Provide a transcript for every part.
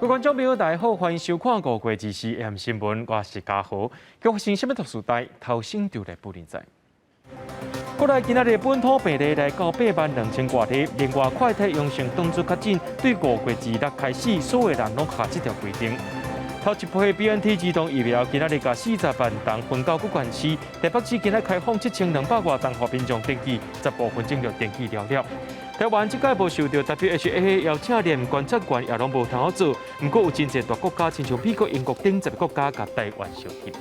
各位觀眾朋友，大家好，歡迎收看五月24 AM 新聞，我是嘉豪。發生啥物特殊代，頭先就來報您知。國內今仔日本土病例來到8萬2千外例，另外快篩陽性當作確診，對5月26開始，所有人攏下這條規定。頭一批 BNT 兒童疫苗今仔日共40萬人分到各縣市，台北市今仔開放7200外人予民眾登記，15分鐘就登記了了。台灣這屆無受著 WHO 邀請，連觀察員也攏無通好做。毋過有真濟大國家，親像美國、英國等10個國家，共台灣相翕。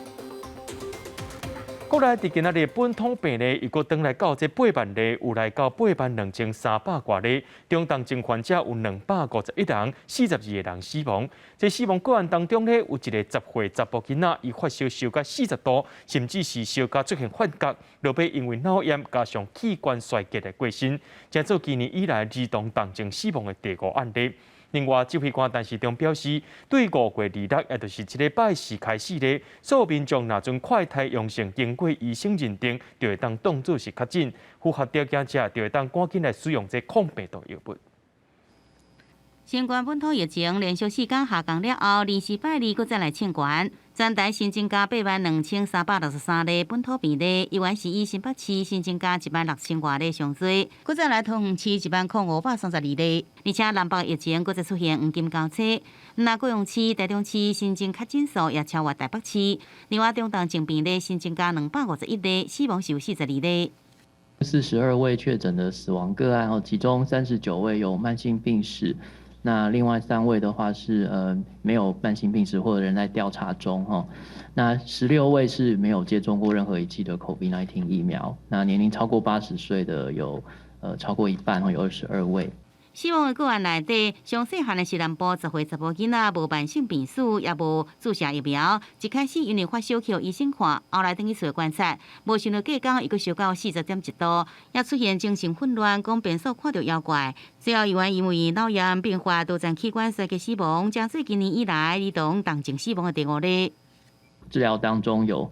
國內佇今仔日本土病例又閣轉來到這8萬例，有來到8萬2300外例，中重症患者有251人，42個人死亡。這死亡個案當中咧，有一個10歲查埔囡仔，伊發燒燒到40度，甚至是燒到出現幻覺，落尾因為腦炎加上器官衰竭的過身，成做今年以來兒童重症死亡的第五案例。另外，指揮官陳時中表示，對5月26，也就是這禮拜四開始咧，所有民眾若陣快篩陽性，經過醫生認定，就會當當作是確診，符合條件者就會當趕緊來使用這抗病毒藥物。新冠本土疫情連續四工下降了後，24拜二閣再來衝懸，全台新增加8萬2363例本土病例，猶原是以新北市新增加1萬6千外例上濟，閣再來桃園市1萬零532例，而且南北疫情閣再出現黃金交叉，毋但高雄市、台中市新增確診數也超越台北市，另外中重症病例新增加251例，死亡是有42例。 42位確診的死亡個案哦，其中39位有慢性病史。那另外三位的話是沒有慢性病史或者仍在調查中哈。那16位是沒有接種過任何一劑的 COVID-19 疫苗。那年齡超過80歲的有超過一半，有22位。死亡的個案內底，上細漢的是南部10歲查埔囡仔，無慢性病史，也無注射疫苗。一開始因為發燒去予醫生看，後來轉去厝觀察，無想到隔工伊閣燒到40.1度，也出現精神混亂，講變數看著妖怪。最後猶原因為腦炎併發多層器官衰竭死亡，成做今年以來兒童重症死亡的第五例。治療當中有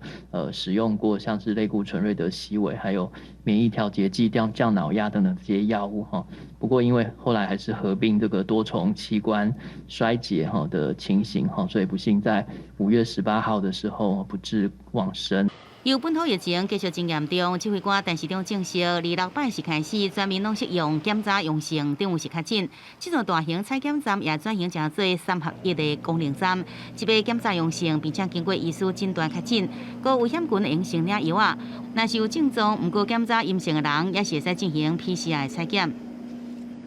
使用過像是類固醇、瑞德西韋，還有免疫調節劑、降降腦壓等等這些藥物哈。不過因為後來還是合併這個多重器官衰竭哈的情形哈，所以不幸在5月18號的時候不治往生。由本土疫情繼續真嚴重，指揮官陳時中證實，26拜四開始全民攏適用檢查陽性，等於是確診。這座大型採檢站也轉型成做三合一的功能站，一擺檢查陽性，並且經過醫師診斷確診，高危險群會用先領藥仔。若是有症狀，毋過檢查陰性的人，也是會使進行 PCR 採檢。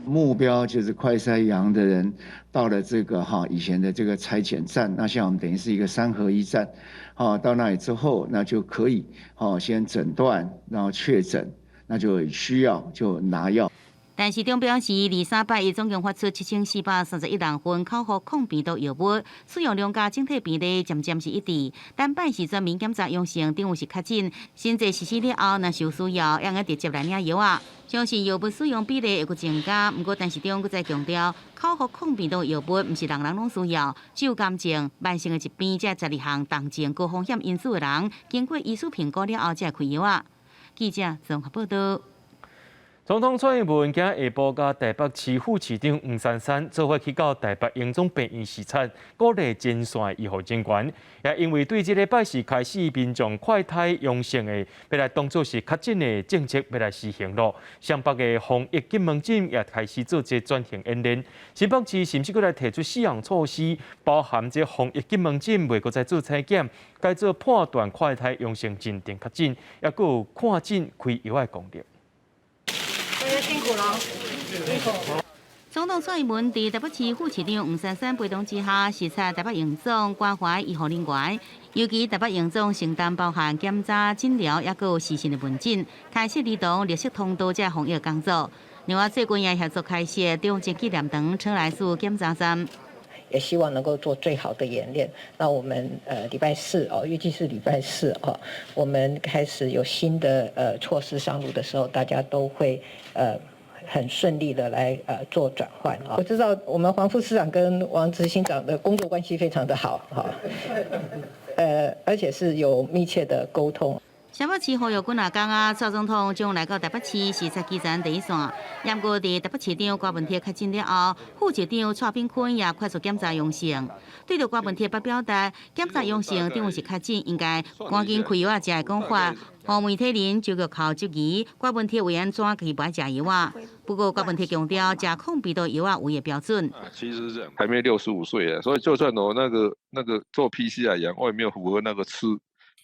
目標就是快篩陽的人到了這個哈以前的這個採檢站，那像我們等於是一個三合一站，好，到那裡之後，那就可以好先診斷，然後確診，那就需要就拿藥。陳時中表示，23拜伊總共發出7431人份口服抗病毒藥物，使用量佮整體病例漸漸是一致。但拜四全民檢查陽性，等於是確診。新制實施了後，若是有需要，會用直接來領藥仔。相信藥物使用比例會閣增加，毋過陳時中閣再強調，口服抗病毒藥物毋是人人攏需要，只有癌症、慢性的疾病這12項重症高風險因子的人，經過醫師評估了後才會開藥仔。記者綜合報道。總統蔡英文今下晡佮台北市副市長黃珊珊做伙去到台北榮總病院視察，鼓勵前線醫護人員。也因為對這禮拜四開始民眾快篩陽性的，欲來當作是確診的政策，欲來實行囉。雙北的防疫急門診也開始做這轉型演練。新北市是毋是閣來提出四項措施，包含這防疫急門診袂閣再做採檢，改做判斷快篩陽性認定確診，抑閣有看診開藥的功能。辛苦了，辛苦。總統蔡英文佇台北市副市長黃珊珊陪同之下，視察台北榮總關懷醫護人員，尤其台北榮總承擔包含檢查、診療，抑閣有視訊的門診，開設兒童綠色通道這防疫工作。另外，最近也協助開設中正紀念堂春來樹檢查站。也希望能夠做最好的演練。那我們禮拜四哦，預計是禮拜四哦，我們開始有新的措施上路的時候，大家都會很順利的來做轉換啊。我知道我們黃副市長跟王執行長的工作關係非常的好哈，而且是有密切的溝通。新北市呼籲幾若工啊，蔡總統將來到台北市視察基層第一線。毋過佇台北市長郭文鐵確診了後，副市長蔡炳坤也快速檢查陽性。對著郭文鐵表達檢查陽性，等於是確診，應該趕緊開藥仔食的講法，予媒體人就個口質疑郭文鐵為按怎去無愛食藥仔。不過郭文鐵強調，食抗病毒藥仔有伊的標準。其實是這樣，還沒65歲啊，所以就算我那個做 PCR 陽，我也沒有符合那個吃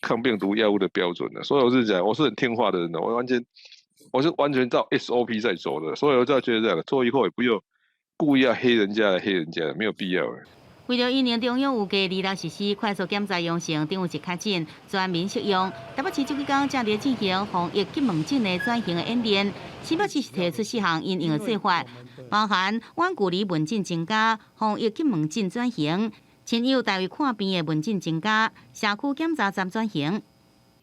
抗病毒藥物的標準的，所以我是講，我是很聽話的人，我是完全照 SOP 在走的，所以我就覺得這樣做以後也不用故意要黑人家，黑人家，沒有必要。為著因應中央預計二六實施快速檢查陽性，等於是確診全民適用。台北市這幾工正佇進行防疫急門診的轉型的演練，新北市是提出四項因應的做法，包含遠距離問診增加、防疫急門診轉型、親友代為看病的門診增加，社區檢查站轉型。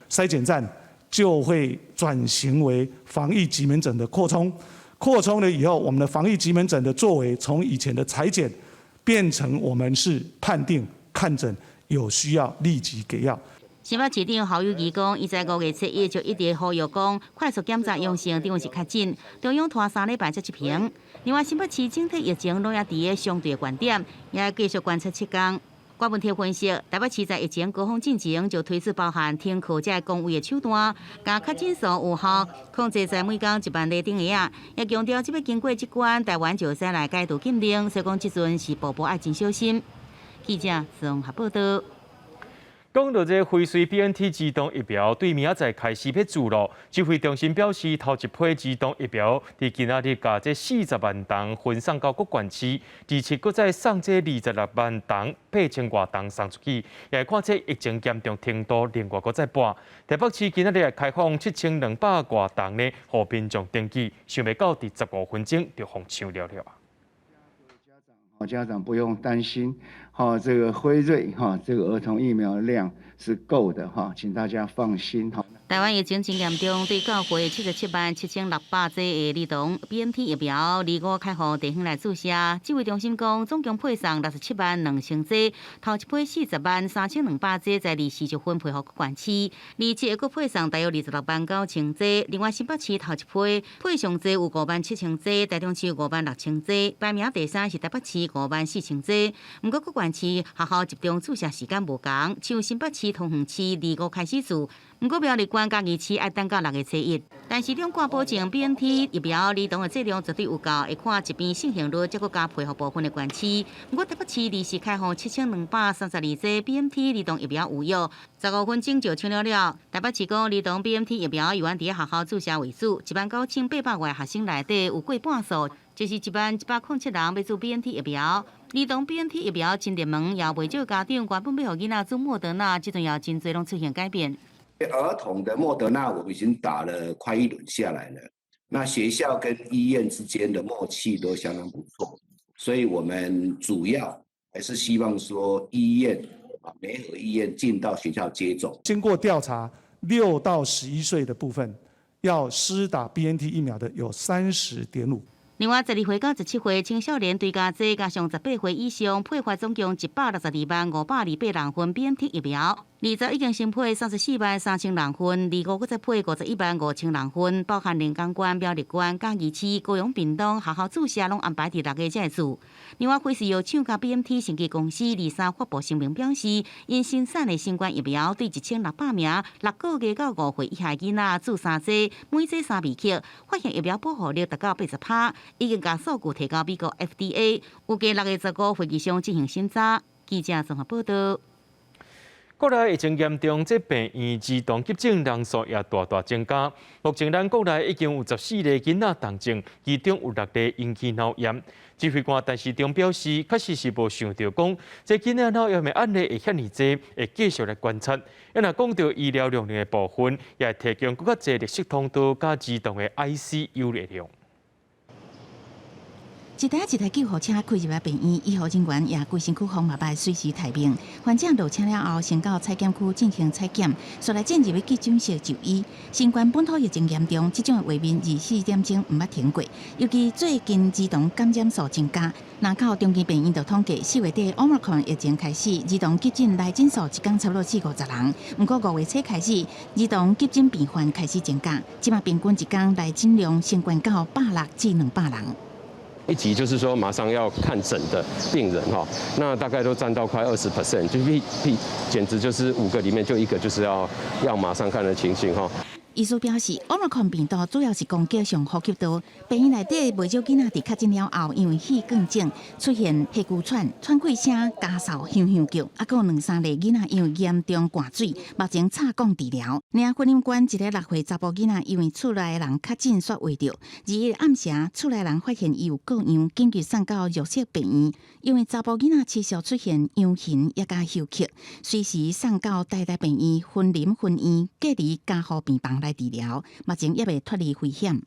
篩檢站就會轉型為防疫急門診的擴充，擴充了以後，我們的防疫急門診的作為，從以前的採檢變成我們是判定看診有需要立即給藥。新北市長侯友宜講，伊在5月7日就一直呼籲講，快速檢查陽性等於是確診，中央拖3禮拜才執行。另外，新北市整體疫情攏猶佇咧相對懸點，也繼續觀察7工。郭文鐵分析，台北市在疫情高峰進前就推出包含停課這個公衛的手段，共確診數有效控制在每工1萬例頂下。也強調，這擺經過這關，台灣就會使來解除禁令，所以講這陣是步步愛真小心。記者綜合報道。講到這輝瑞 BNT 兒童疫苗對明仔載開始欲注咯，指揮中心表示，頭一批兒童疫苗佇今仔日共這40萬筒分送到各縣市，二七閣再送這26萬筒8千外筒送出去，也看這疫情嚴重程度，另外閣再撥。台北市今仔日開放7200外筒呢，予民眾登記，想袂到佇15分鐘就予搶了了。家長不用擔心，哈，這個輝瑞哈，這個兒童疫苗量是夠的哈，請大家放心哈。台灣疫情真嚴重，對到貨77萬7600劑的兒童 BNT 疫苗，二五開放地方來注射。指揮中心講，總共配送67萬2千劑，頭一批40萬3200劑在24就分配予各縣市，27閣配送大約26萬9千劑。另外新北市頭一批配上濟有5萬7千劑，台中市5萬6千劑，排名第三是台北市5萬4千劑。毋過各縣市學校集中注射時間無仝，像新北市桃園市二五開始注。毋過苗栗縣嘉義市愛等到6月初1，但市長掛保證 BNT 疫苗兒童的劑量絕對有夠，會看疾病盛行率，才閣加配予部分的縣市。毋過台北市臨時開放7232劑 BNT 兒童疫苗預約，15分鐘就搶了了。台北市講兒童 BNT 疫苗猶原佇學校注射為主，1萬9800外學生內底有過半數，就是1萬107人欲注 BNT 疫苗。兒童 BNT 疫苗真熱門，也袂少家長原本欲予囡仔注莫德納，這陣也真濟攏出現改變。兒童的莫德納，我們已經打了快一輪下來了。那學校跟醫院之間的默契都相當不錯，所以我們主要還是希望說醫院啊，媒合醫院進到學校接種。經過調查，6到11歲的部分要施打 BNT 疫苗的有30.5。另外，12歲到17歲青少年追加劑加上18歲以上，配發總共162萬528人份 BNT 疫苗。20已經先配34萬3千人份，25閣再配51萬5千人份，包含連江縣、苗栗縣、嘉義市、高雄屏東學校注射攏安排佇6月才會注。另外，輝瑞藥廠佮 BNT 生技公司23發布聲明表示，𪜶生產的新冠疫苗對1600名6個月到5歲以下囡仔注三劑，每劑3微克，發現疫苗保護力達到80%，已經共數據提交美國 FDA，預計6月15會議上進行審查。記者綜合報道。國內疫情嚴重，這病院兒童急症人數也大大增加。目前咱國內已經有14個囡仔重症，其中有六個引起腦炎。指揮官陳時中表示，確實是無想著講，這囡仔腦炎的案例會遐爾濟，會繼續來觀察。啊，若講到醫療量能的部分，也會提供閣較濟綠色通道佮兒童的 ICU 的量。一台一台救護車開入來病院，醫護人員也規身軀防目擺隨時待命。患者落車了後，先到採檢區進行採檢，紲來進入急診室就醫。新冠本土疫情嚴重，這種的畫面24點鐘毋捌停過。尤其最近兒童感染數增加，林口長庚病院就統計，4月底 Omicron 疫情開始，兒童急診來診數一工差不多四五十人。毋過5月初開始，兒童急診病患開始增加，這馬平均一工來診量升懸到160至200人。一級就是說馬上要看診的病人哈，那大概都佔到快20%，就比簡直就是五個裡面就一個就是要馬上看的情形哈。醫師表示，Omicron 病毒主要是攻擊上呼吸道，病院內底袂少囡仔佇確診了後，因為氣管症出現氣拘喘、喘氣聲加嗽、嗆嗆叫，啊，閣有兩三個囡仔因為嚴重灌水，目前插管治療。另雲林縣一个6歲查埔囡仔因為厝內人確診煞穢著，21日暗時厝內人發現伊有過樣，緊急送到弱勢病院。因為查埔囡仔持續出現陽眩也佮休克，隨時送到台大病院雲林分院隔離加護病房來治療，目前猶未脫離危險。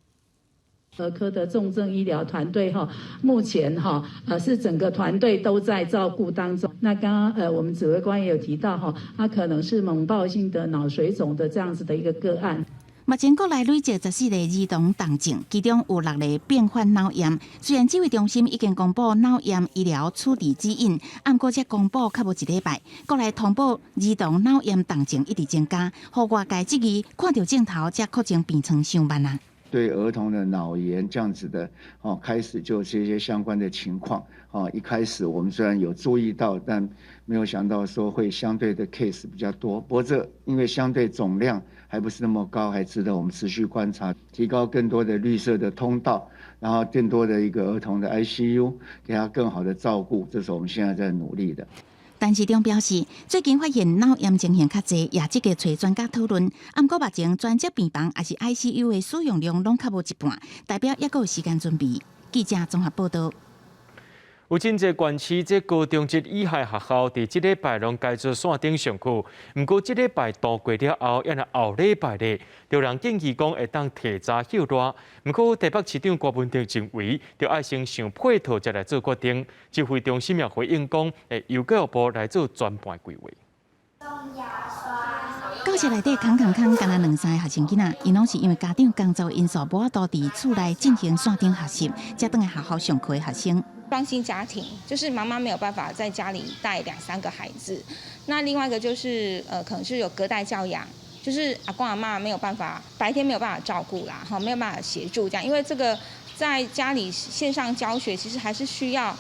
兒科的重症醫療團隊哈，目前哈，是整個團隊都在照顧當中。那剛剛我們指揮官也有提到哈，他可能是猛暴性的腦水腫的這樣子的一個個案。目前國內累計14例兒童重症，其中有六例併發腦炎。雖然指揮中心已經公布腦炎醫療處置指引，毋過這公布較無一禮拜，國內通報兒童腦炎重症一直增加，予外界質疑，看著鏡頭這擴增病床傷慢啊。對兒童的腦炎這樣子的，哦，開始就這些相關的情況，哦，一開始我們雖然有注意到，但沒有想到說會相對的 case 比較多。不過這因為相對總量還不是那麼高，還值得我們持續觀察，提高更多的綠色的通道，然後更多的一個兒童的 ICU，給他更好的照顧，這是我們現在在努力的。陳時中表示，最近發現腦炎情形較濟，也積極揣專家討論。毋過目前專責病房抑是 ICU 的使用量攏較無一半，代表猶閣有時間準備。記者綜合報道。有真濟縣市這高中職以下學校，佇這禮拜攏改做線頂上課。毋過這禮拜度過了後，猶若後禮拜咧，就有人建議講會當提早歇熱。毋過台北市長柯文哲認為，著愛先想配套才來做決定。指揮中心也回應講，會由教育部來做全盤規劃。教室內底空空空，干焦兩三个學生囡仔，𪜶攏是因為家長工作因素無法度佇厝內進行線頂學習，才轉來學校上課的學生。雙薪家庭，就是媽媽沒有辦法在家裡帶兩三個孩子。那另外一個就是，可能是有隔代教養，就是阿公阿嬤沒有辦法，白天沒有辦法照顧啦，哈，沒有辦法協助這樣。因為這個在家裡線上教學，其實還是需要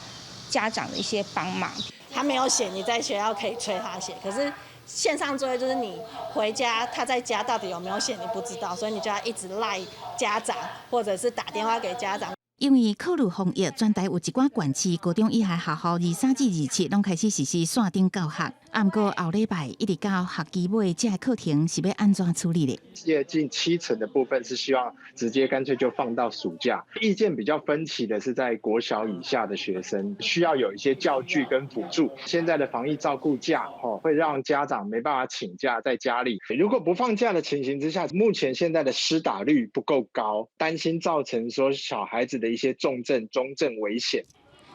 家長的一些幫忙。他沒有寫，你在學校可以催他寫，可是線上作業就是你回家，他在家到底有沒有寫，你不知道，所以你就要一直賴家長，或者是打電話給家長。因為考慮防疫，全台有一寡縣市高中以下學校23至27攏開始實施線頂教學。毋過後禮拜一直到學期尾，這个課程是欲按怎處理的？接近7成的部分是希望直接乾脆就放到暑假。意見比較分歧的是在國小以下的學生需要有一些教具跟輔助。現在的防疫照顧假，吼，會讓家長沒辦法請假在家裡。如果不放假的情形之下，目前現在的施打率不夠高，擔心造成說小孩子的一些重症、中症危險。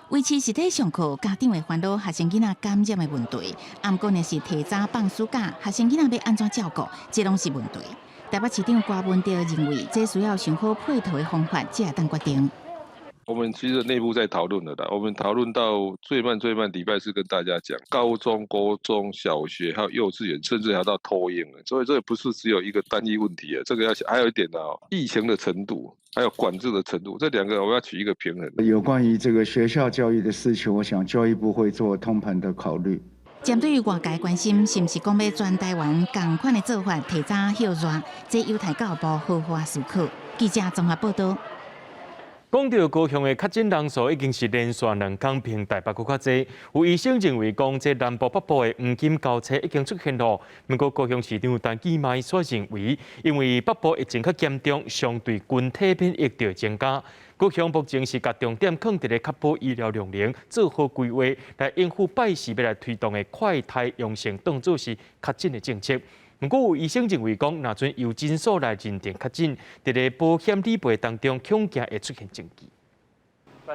維持實體上課，家長會煩惱學生囡仔感染的問題。毋過若是提早放暑假，學生囡仔欲按怎照顧，這攏是問題。台北市長柯文哲認為，這需要想好配套的方法，才會當決定。我們其實內部在討論的啦，我們討論到最慢最慢禮拜四跟大家講，高中、國中小學還有幼稚園，甚至還要到托嬰，所以這不是只有一個單一問題啊，這個要還有一點呢，疫情的程度，還有管制的程度，這兩個我要取一個平衡。有關於這個學校教育的事情，我想教育部會做通盤的考慮。針對於外界關心，是毋是講欲全台灣仝款的做法，提早歇熱，這有待教育部好好思考。記者綜合報道。講到高雄的確診人數已經是連續2工比台北閣較濟，有醫生認為講，這南部北部的黃金交叉已經出現咯。毋過高雄市長陳其邁所認為，因為北部疫情較嚴重，相對群體免疫就增加。高雄目前是共重點放佇咧確保醫療量能，做好規劃來應付拜四欲來推動的快篩陽性當做是確診的政策。毋過有醫生認為講，若準由診所來認定確診，佇咧保險理賠當中，恐驚會出現爭議。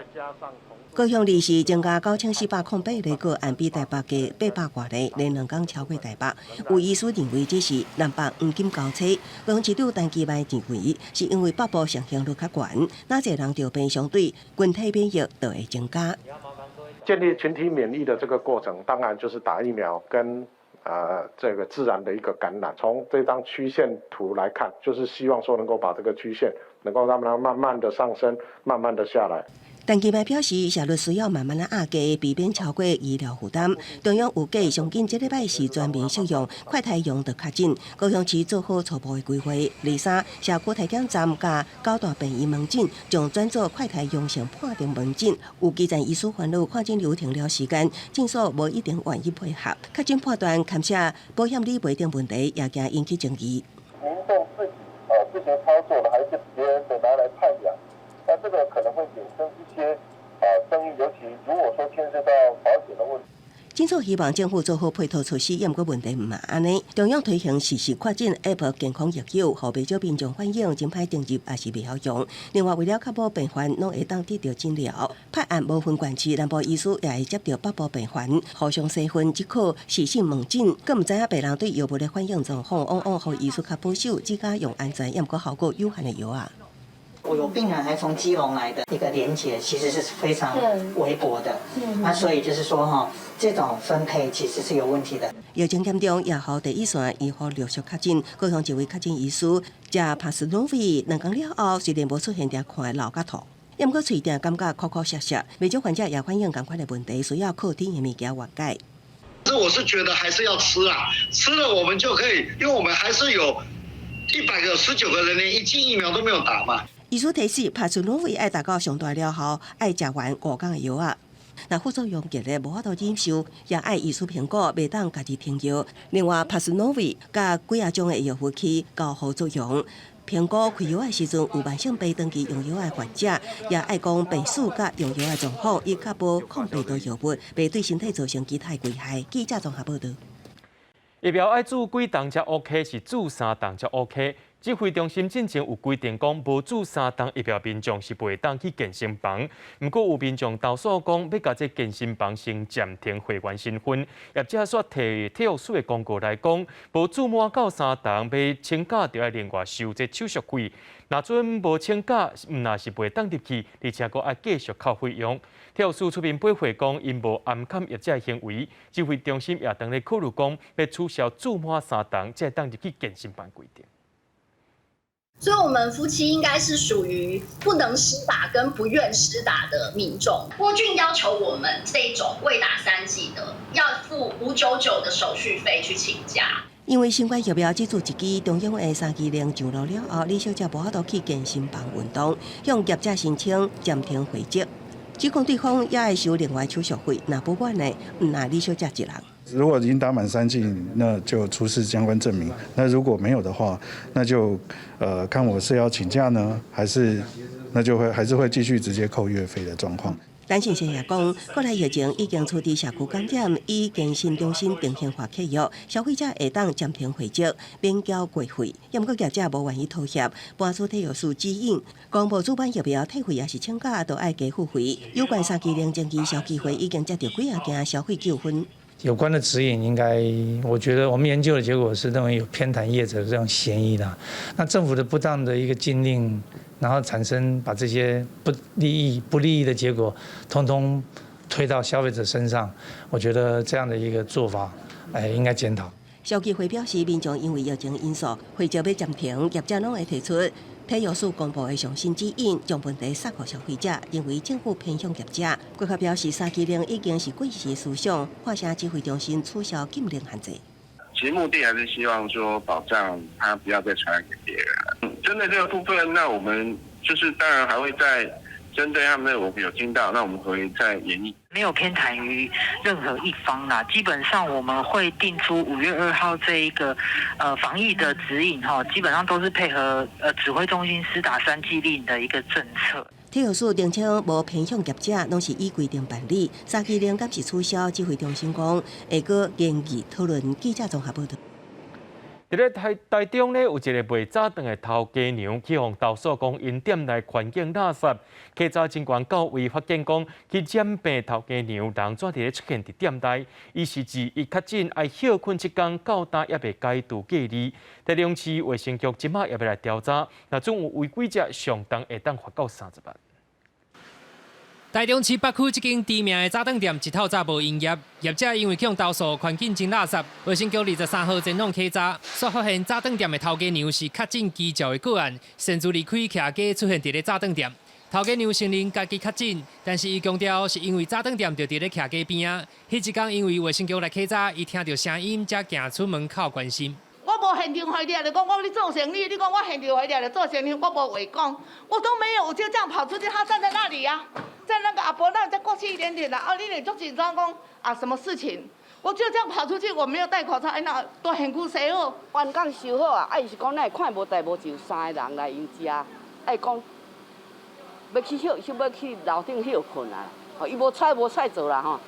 高雄二是增加9408例個案，比台北加800外例，連2工超過台北。有醫師認為這是南北黃金交叉。高雄市長陳其邁認為，是因為北部盛行率較懸，若濟人著病相對群體免疫就會增加。建立群體免疫的這個過程，當然就是打疫苗跟這個自然的一個感染。從這張曲線圖來看，就是希望說能夠把這個曲線能夠讓它慢慢的上升，慢慢的下來。陳其邁表示，射率需要慢慢仔壓低，避免超過醫療負擔。中央預計上緊這禮拜是全面適用快篩陽就確診。高雄市做好初步的規劃。23社區體檢站佮九大病院門診將轉做快篩陽性判定門診。有基層醫師煩惱看診流程了時間，診所無一定願意配合。確診判斷牽涉保險理賠等問題，也驚引起爭議。民眾自己自行操作的，還是別人的拿來判陽？那這個可能會衍生一些爭議，尤其如果說牽涉到保險的問題。診所希望政府做好配套措施，毋過問題毋嘛按呢。中央推行實時確診 App 健康藥友，予袂少民眾反映真歹登入，也是袂曉用。另外，為了確保病患攏會當得著診療，派案無分縣市，南部醫師也會接著北部病患，互相細分即可視訊問診。閣毋知影病人對藥物的反應狀況，往往予醫師較保守，只敢用安全，毋過效果有限的藥仔。我有病人還從基隆來的一個連結，其實是非常微薄的。那所以就是說，哈，這種分配其實是有問題的。疫情嚴重，也予第一線醫護陸續確診。高雄一位確診醫師食帕斯諾維2工了後，雖然無出現定看流佮吐，毋過喙定感覺苦苦澀澀。袂少患者也反映仝款的問題，需要靠天的物件緩解。這我是覺得還是要吃啊，吃了我們就可以，因為我們還是有100個19個人連一劑疫苗都沒有打嘛。醫師提示，帕斯諾維愛達到上大療效，愛食完5工的藥仔。若副作用激烈，無法度忍受，也愛醫師評估，袂當家己停藥。另外，帕斯諾維佮幾仔種的藥物起交互作用，評估開藥的時陣有慢性病長期用藥的患者，也愛講病史佮用藥的狀況，以確保抗病毒藥物袂對身體造成其他危害。記者綜合報道。疫苗愛注幾筒才 OK，是注3筒才 OK。指揮中心進前有規定講，無注3筒疫苗民眾是袂當去健身房。毋過有民眾投訴講，欲共這健身房先暫停會員身份。業者煞提體育署的公告來講，無注滿夠3筒，欲請假就愛另外收這手續費。若準無請假，毋但是袂當入去，而且閣愛繼續扣費用。體育署出面駁回講，𪜶無暗崁業者行為，指揮中心也當咧考慮講，欲取消注滿3筒才會當入去健身房規定。所以，我們夫妻應該是屬於不能施打跟不願施打的民眾。郭俊要求我們這種未打3劑的，要付599的手續費去請假。因為新冠疫苗只注一劑，中央的三劑令上路了後，李小姐無法度去健身房運動，向業者申請暫停會籍，指控對方也會收另外手續費，若不滿的，毋但李小姐一人。如果已經打滿3劑，那就出示相關證明；那如果沒有的話，那就看我是要請假呢，還是那就會還是會繼續直接扣月費的狀況。陳先生也講，國內疫情已經處佇社區感染，以健身中心定型化契約，消費者會當暫停會籍，免繳會費。毋過業者無願意妥協，搬出體育署指引，講無注滿疫苗退費抑是請假都愛加付費。有關三劑令爭議，消基會已經接著幾仔件消費糾紛。有關的指引應該，我覺得我們研究的結果是認為有偏袒業者的這種嫌疑的。那政府的不當的一個禁令，然後產生把這些不利益的結果，通通推到消費者身上，我覺得這樣的一個做法，哎，應該檢討。消基會表示，民眾因為疫情因素，會籍欲暫停，業者攏會提出體育署公布的上新指引，將問題撒予消費者，認為政府偏向業者。閣較表示，三劑令已經是過時思想，喊聲指揮中心取消禁令限制。其實目的還是希望說保障他不要再傳染給別人。針對這個部分，那我們就是當然還會再針對他們，我們有聽到，那我們會再研議。沒有偏袒於任何一方啦，基本上我們會定出5月2號這一個防疫的指引哈，基本上都是配合指揮中心施打3劑令的一個政策。體育署澄清無偏向業者，攏是依規定辦理。三劑令敢是取消，指揮中心講會閣研議討論。記者綜合報道。佇咧台台中咧，有一个賣早頓的頭家娘去予投訴講𪜶店內環境垃圾，稽查人員到位發現講去染病頭家娘人怎佇咧出現佇店內，伊是指伊確診愛歇睏七工，到今猶未解除隔離。台中市衛生局這馬也欲來調查，若準有違規者，上重會當罰到30萬。台中市北區這間知名的早頓店，一透早無營業，業者因為去予投訴環境真垃圾，衛生局23號前往稽查，煞發現早頓店的頭家娘是確診居照的個案，擅自離開徛家出現佇咧早頓店。頭家娘承認家己確診，但是伊強調是因為早頓店就佇咧徛家邊仔，彼一工因為衛生局來稽查，伊聽著聲音才行出門口關心。我無現場予伊掠著講，我咧做生意，你講我現場予伊掠著做生意，我無話講，我都沒有，我就這樣跑出去，他站在那裡啊，在那個阿伯那再過去一點點啦，啊，你咧足緊張講啊，什麼事情？我就這樣跑出去，我沒有戴口罩，哎，那都很久洗好，員工收好啊，啊，伊是講咱會看無代無誌有三个人來𪜶遮，愛講欲去歇，想欲去樓頂歇睏啊，吼，伊無揣無揣做啦吼，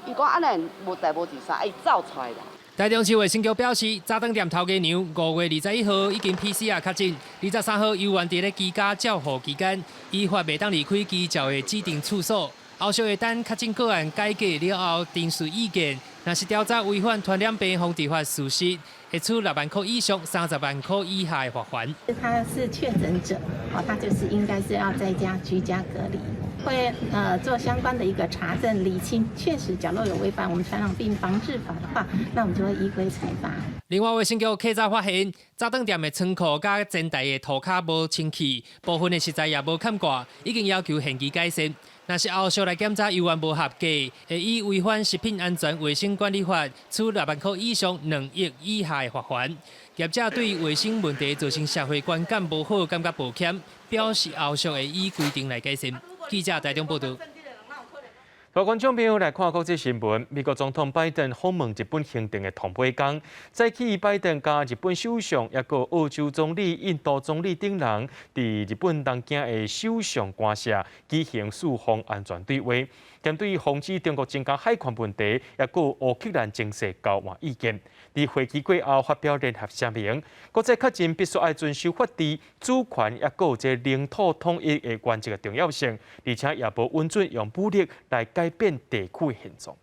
伊講按呢無代無誌啥，伊走出來啦。台中市衛生局表示，早頓店頭家娘5月21號已經 PCR 確診，23號猶原佇咧居家照護期間，依法袂當離開居照的指定處所。後續會等確診個案解隔了後，陳述意見。若是調查違反傳染病防治法屬實，會處6萬箍以上30萬箍以下的罰鍰。他是確診者，哦，他就是應該是要在家居家隔離，會做相關的一個查證釐清，確實假若有違反我們傳染病防治法的話，那我們就會依規裁罰。另外，衛生局稽查發現，早頓店的倉庫佮前台的塗跤無清氣，部分的食材也無崁蓋，已經要求限期改善。若是後續來檢查猶原無合格，會以違反食品安全衛生管理法，處6萬箍以上2億以下的罰鍰。業者對衛生問題造成社會觀感無好，感覺抱歉，表示後續會依規定來改善。記者台中報導。各位觀眾朋友來看國際新聞，美國總統拜登訪問日本行程的頭尾工，早起拜登佮日本首相，抑閣澳洲總理、印度總理等人，佇日本東京的首相官舍舉行四方安全對話，針對防止中國增加海權問題，抑閣烏克蘭情勢交換意見。佇會議過後發表聯合聲明，閣再確認必須愛遵守法治、主權，抑閣這領土統一的原則的重要性，而且也無允准用武力來改變地區現狀。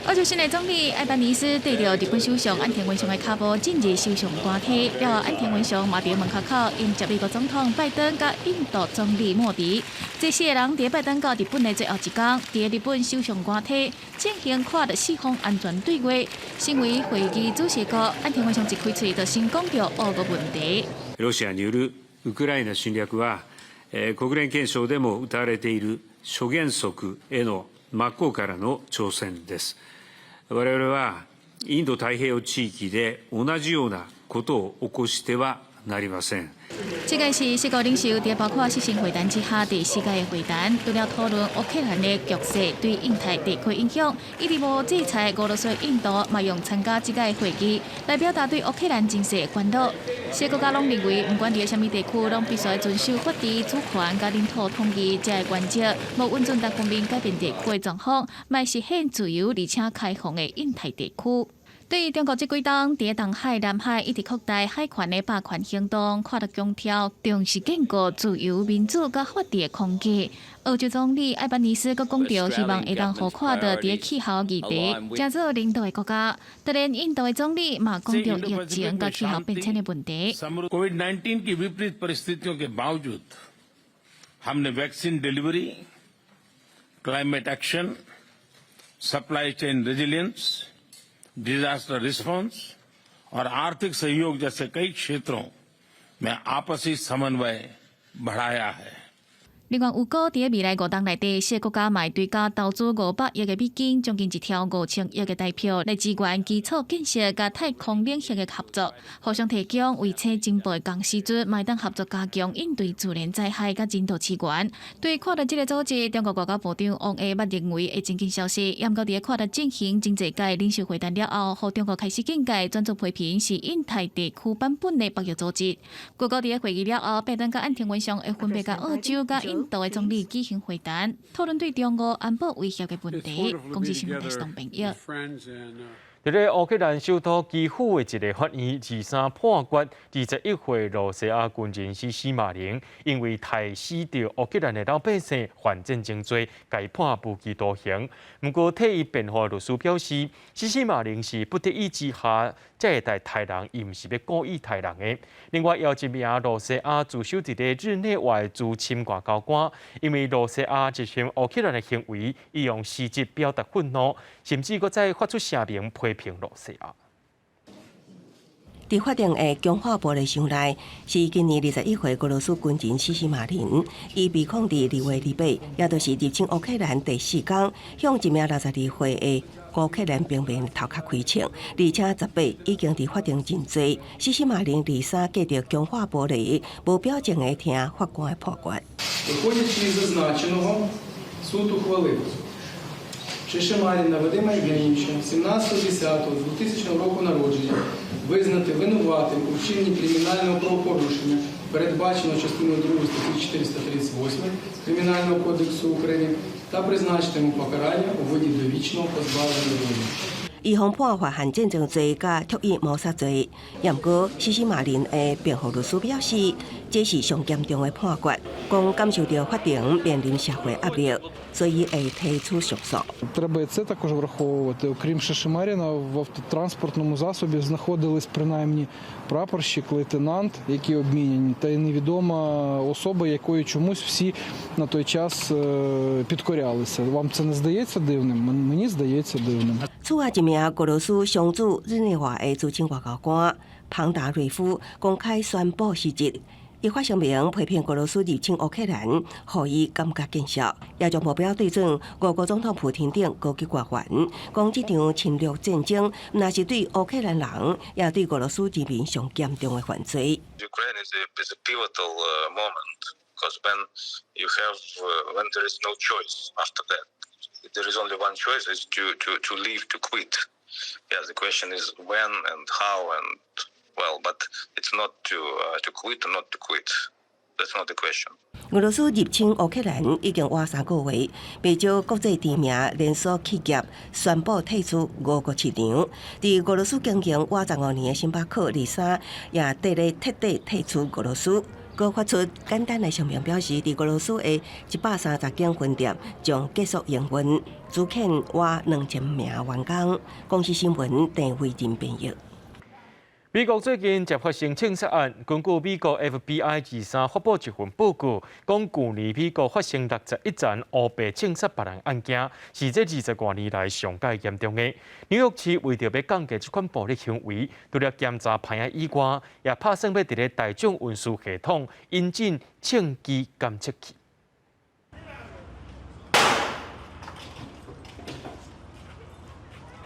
澳洲新的總理艾班尼斯綴著日本首相岸田文雄的跤步進入首相官邸，了後岸田文雄嘛佇門口口迎接美國總統拜登佮印度總理莫迪。這四个人佇拜登到日本的最後一工，佇日本首相官邸進行跨著四方安全對話。身為會議主席國，岸田文雄一開喙就先講著烏俄問題。ロシアによるウクライナ侵略は、国連憲章でも謳われている諸原則への真っ向からの挑戦です。我々はインド太平洋地域で同じようなことを起こしてはなりません。這个是四國領袖佇包括視訊會談之下第四屆的會談，除了討論烏克蘭的局勢對印太地區影響，一直無制裁俄羅斯、印度，嘛用參加這個會議來表達對烏克蘭情勢的關注。四個國家攏認為，毋管佇啥物地區，攏必須遵守法治、主權佮領土統一這个原則，無允准單方面改變地區的狀況，嘛實現自由而且開放的印太地區。對於中國這幾冬佇東海、南海一直擴大海權的霸權行動，看著強調重視建構自由、民主佮法治的框架。澳洲總理艾班尼斯閣講著，希望會當予看著佇氣候議題，成做領導的國家。當然，印度的總理嘛講著疫情佮氣候變遷的問題。 COVID-19 की विपरीत परिस्थितियों के बावजूद हमने vaccine delivery, climate action, supply chain resilience, disaster response और आर्थिक सहयोग जैसे कई क्षेत्रों में आपसी समन्वय बढ़ाया है。另外，預估佇未來5冬內底，四個國家嘛會追加投資500億的美金，將近1兆5000億的台票來支援基礎建設佮太空領域的合作，互相提供衛星情報的同時陣，嘛會當合作加強應對自然災害佮人道支援。對看著這個組織，中國外交部長王毅捌認為會真緊消失，毋過佇看著進行真濟屆領袖會談了後，予中國開始警戒，轉做批評是印太地區版本的北約組織。預估佇會議了後，拜登佮岸田文雄會分別佮澳洲佮印度的總理舉行會談，討論對中國安保威脅的問題。公視新聞台東編譯。佇咧烏克蘭首都基輔的一个法院，二三判決21歲羅西亞軍人西西馬林，因為刣死著烏克蘭的老百姓犯戰爭罪，共判無期徒刑。毋過替伊辯護的律師表示，西西馬林是不得已之下才會來刣人，伊毋是欲故意刣人的。另外，有一名羅西亞駐守佇咧日內瓦的資深外交官，因為羅西亞入侵烏克蘭的行為，伊用詩集表達憤怒，甚至閣再發出聲明批評羅西亞。佇法庭的強化玻璃箱內，是今年21歲俄羅斯軍人西西馬林，伊被控佇2月28，也就是入侵烏克蘭第四工，向一名62歲的烏克蘭平民頭殼開槍，而且18已經佇法庭認罪。西西馬林二三隔著強化玻璃，無表情的聽法官的判決。 Виходячи із зазначеного, суд ухвалив Шишимаріна Вадима Євгенійовича 17.10.2000 року народження визнати винуватим у вчиненні кримінального правопорушення, передбаченого частиною 2 статті 438 Кримінального кодексу України, та призначити йому покарання у виді довічного позбавлення волі. 伊予判犯戰爭罪佮蓄意謀殺罪，毋過西西馬林的辯護律師表示，這是上嚴重的判決，講感受著法庭面臨社會壓力，所以會提出上訴。 Треба і це також враховувати. Окрім Шишимаріна, в автотранспортному засобі знаходились принаймні прапорщик, лейтенант, які обміняні, та й невідома особа, якої чомусь всі на той час підкорялися. Вам це не здається дивним? Мені здається дивним. 此外，一名俄羅斯常駐日內瓦的資深外交官龐達瑞夫公開宣布辭職。伊發聲明批評俄羅斯入侵烏克蘭，予伊感覺見笑，也將目標對準俄國總統普廷等高級官員，講這場侵略戰爭，毋但是對烏克蘭人，也對俄羅斯人民上嚴重的犯罪。 Ukraine is a pivotal moment because when there is no choice after that, there is only one choice, is to leave, to quit. Yeah, the question is when and how and well, but it's not to quit or not to quit. That's not the question. 俄羅斯入侵烏克蘭已經倚3個月，不少國際知名連鎖企業宣布退出俄國市場。佇俄羅斯經營倚15年的星巴克，二三也綴咧徹底退出俄羅斯。閣發出簡單的聲明表示，佇俄羅斯的130間分店將結束營運，資遣倚2000名員工。公視新聞鄭慧仁編譯。美國最近接發生槍殺案，根據美國 FBI 二三發布一份報告，講舊年美國發生61宗烏白槍殺別人案件，是這20外年來上蓋嚴重的。紐約市為著欲降低這款暴力行為，除了檢查棚仔以外，也拍算欲佇咧大眾運輸系統引進槍支監測器。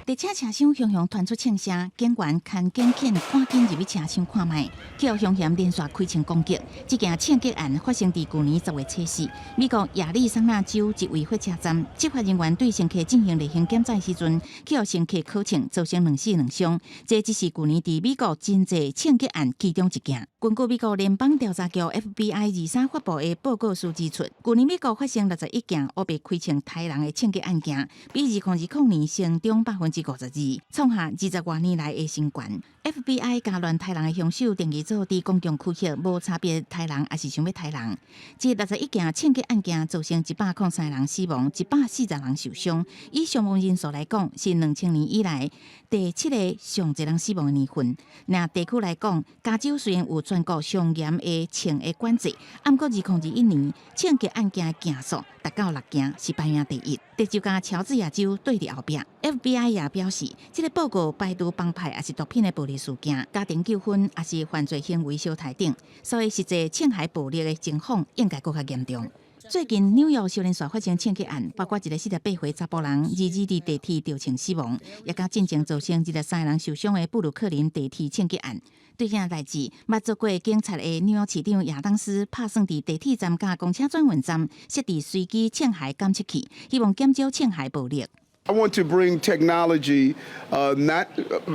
佇車車廂雄雄傳出槍聲，警員牽警犬趕緊入去車廂看覓，去予兇嫌連續開槍攻擊。這件槍擊案發生佇舊年10月初四，美國亞利桑那州一位火車站執法人員對乘客進行例行檢查時陣，去予乘客扣槍，造成兩死兩傷。這只是舊年佇美國真濟槍擊案其中一件。根據美國聯邦調查局 FBI 二三發布的報告書指出，舊年美國發生61件烏白開槍刣人的槍擊案件，比2020年成長52%，創下20外年來的新高。FBI 共亂刣人的兇手定義做佇公共區域無差別刣人，抑是想欲刣人。這61件槍擊案件造成103人死亡，140人受傷。以傷亡人數來講，是2000年以來第七個上濟人死亡的年份。若地區來講，加州雖然有全國上嚴的槍的管制，毋過2021年槍擊案件的件數達到六件，是排名第一。德州佮喬治亞州綴佇後壁。FBI 也表示，這个報告排除幫派抑是毒品的暴力事件、家庭糾紛，抑是犯罪行為相刣等，所以實際槍械暴力的情況應該閣較嚴重。最近紐約小連續發生槍擊案，包括一个48歲查埔人二二佇地鐵著槍死亡，也佮進前造成23人受傷的布魯克林地鐵槍擊案。對這件代誌，捌做過警察的紐約市長亞當斯拍算佇地鐵站佮公車轉運站設置隨機槍械監測器，希望減少槍械暴力。 I want to bring technology, not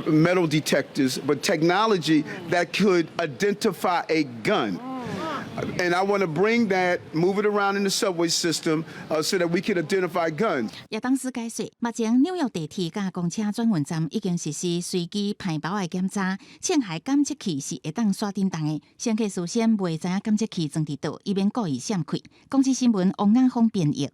metal detectors, but technology that could identify a gun. And I want to bring that, move it around in the subway system, so that we can identify guns. 也當時解釋，目前紐約地鐵佮公車轉運站已經實施隨機排包的檢查，槍械檢測器是會當煞振動的，乘客事先袂知影檢測器裝佇佗，以免故意閃開。公視新聞王亞峰編譯。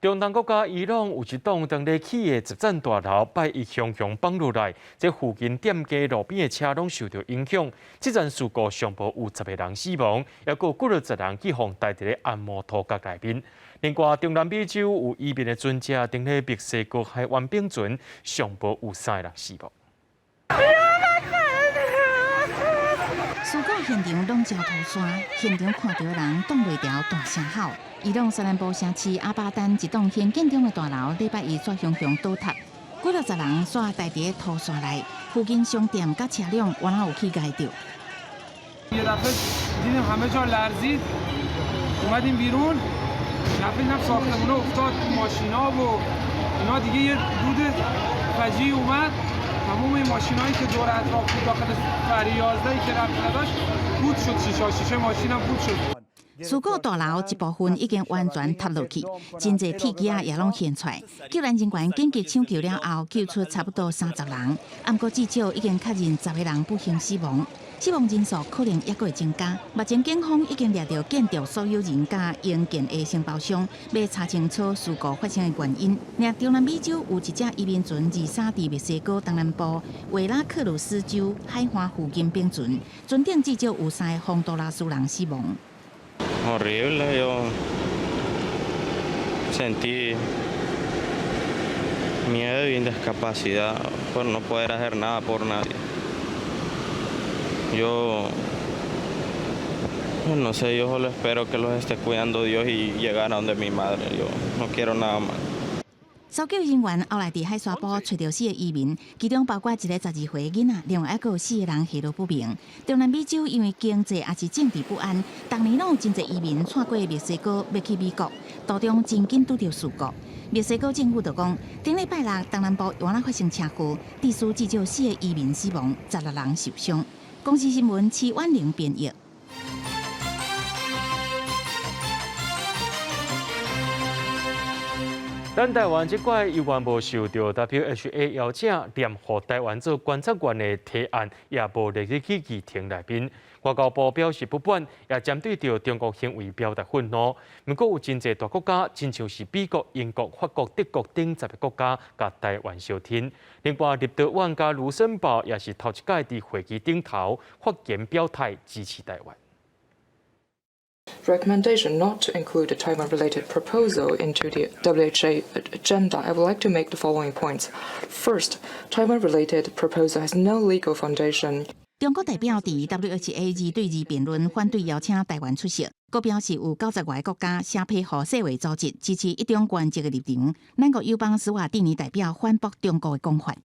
中東國家伊朗有一棟當咧起的集讚大樓，拜一雄雄崩落來，這附近店家路邊的車攏受著影響。這場事故上無有十個人死亡，猶閣有幾落十人去予刣佇咧按摩塗角內面。另外，中南美洲有移民的船隻佇咧墨西哥海灣翻船，上無有三個人死亡。事故現場攏焦土山，現場看著人擋袂牢大聲吼。伊朗西南部城市阿巴丹一棟興建中的大樓，禮拜一煞雄雄倒塌，幾落十人煞刣佇土山內，附近商店佮車輛原來有去𠝹著。 یه دفعه دیدیم همه جا لرزید اومدیم بیرون دفعه دیدم ساختمونا افتاد ماشینا و اینا دیگه یه دود فجیع اومد تمام این ماشینایی که دور اطراف بود داخل فرعی 11 که ربط نداشت دود شد شیشه شیشه ماشینم دود شد 事故大樓一部分已經完全塌落去，真濟鐵枝仔也攏現出來。救援人員緊急搶救了後，救出差不多三十人，毋過至少已經確認十個人不幸死亡，死亡人數可能猶閣會增加。目前警方已經掠著建築所有人佮營建的承包商，欲查清楚事故發生的原因。另中南美洲有一隻移民船二三佇墨西哥東南部維拉克魯斯州海岸附近翻船，船頂至少有三個洪都拉斯人死亡。 Horrible, yo sentí miedo y discapacidad por no poder hacer nada por nadie. Yo no sé, yo solo espero que los esté cuidando Dios y llegar a donde mi madre. Yo no quiero nada más. 搜救人員後來佇海沙埔揣著四个移民，其中包括一个12歲囡仔，另外猶閣有四個人下落不明。中南美洲因為經濟抑是政治不安，逐年攏有真濟移民竄過墨西哥欲去美國，途中真緊拄著事故。墨西哥政府就講，頂禮拜六東南部原來發生車禍，致使至少四個移民死亡，十六人受傷。公視新聞徐婉玲編譯。咱台灣這擺猶原無受著 WHA 邀請，聯合台灣做觀察員的提案，也無列入去議程內面。外交部表示不滿，也針對著中國行為表達憤怒。毋過有真濟大國家，親像是美國、英國、法國、德國等十个國家，共台灣相挺。另外，立陶宛佮盧森堡也是頭一擺佇會議頂頭發言表態支持台灣。 Recommendation not to include a Taiwan-related proposal into the WHA agenda, I would like to make the following points. First, Taiwan-related proposal has no legal foundation. 中國代表佇 WHA 二對二辯論反對邀請台灣出席，閣表示有九十外个國家寫批予世衛組織支持一中原則的立場。咱國友邦史瓦蒂尼代表反駁中國的講法。